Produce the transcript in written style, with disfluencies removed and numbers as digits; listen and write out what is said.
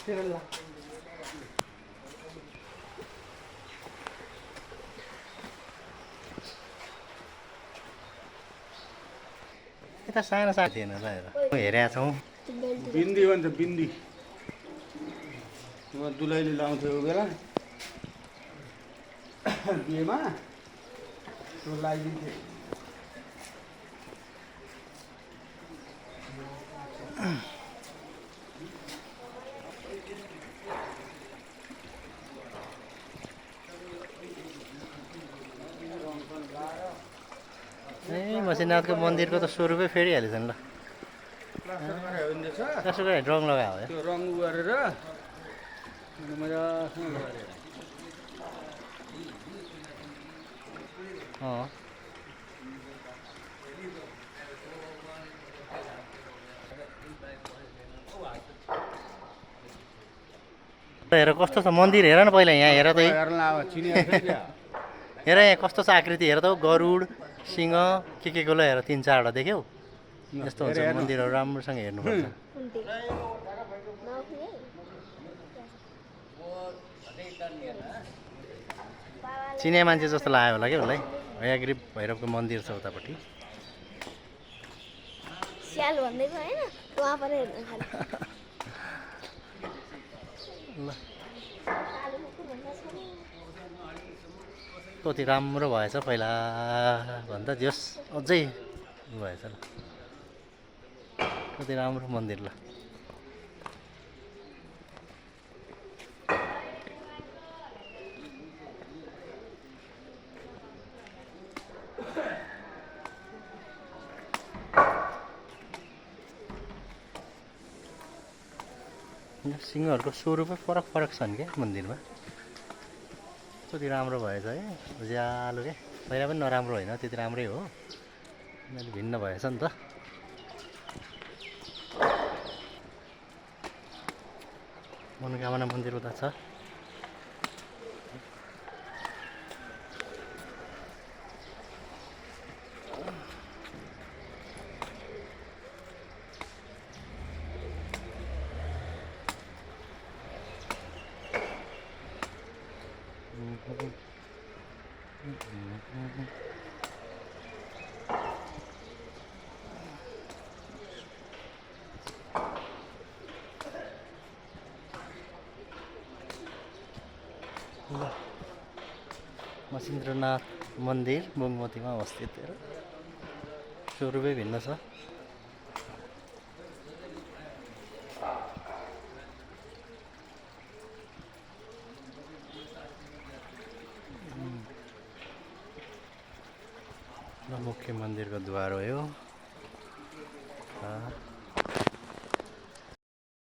यता सानो सानो थिएन र हेरेका छौँ। बिन्दी भन्छ बिन्दी दुलैले लाउँथ्यो बेला बिहेमा त्यो लगाइदिन्थ्यो। ए मसिनाथको मन्दिरको त स्वरूपै फेरिहालेछ नि ल। प्लास्टर गरे हो नि रहेछ। त्यसो गरे रङ लगायो हो। त्यो रङ गरेर मजासँग गरेर अँ हेर कस्तो छ मन्दिर, हेर न पहिला यहाँ हेर त हेर यहाँ कस्तो छ आकृति, हेर त गरुड सिंह के को ल हेर 3-4वटा देख्यौ। यस्तो हुन्छ मन्दिरहरू राम्रोसँग हेर्नुपर्छ। चिने मान्छे जस्तो लाग्यो होला कि उसलाई। हयाग्रीव भैरवको मन्दिर छ उतापट्टि। स्याल भन्दैको हैन वहाँ पर हेर्न खाली ल कति राम्रो भएछ पहिला भन्दा जस अझै भएछ ल। कति राम्रो मन्दिर ल। सिंहहरूको स्वरूपै फरक फरक छन् क्या मन्दिरमा। कति राम्रो भएछ है, उज्यालो क्या। पहिला पनि नराम्रो होइन, त्यति राम्रै हो, अहिले भिन्न भएछ नि त। मनोकामना मन्दिर उता छ। मसिन्द्रनाथ मन्दिर बुङमतीमा अवस्थित हेर, स्वरूपै भिन्न छ। मुख्य मन्दिरको द्वार हो यो।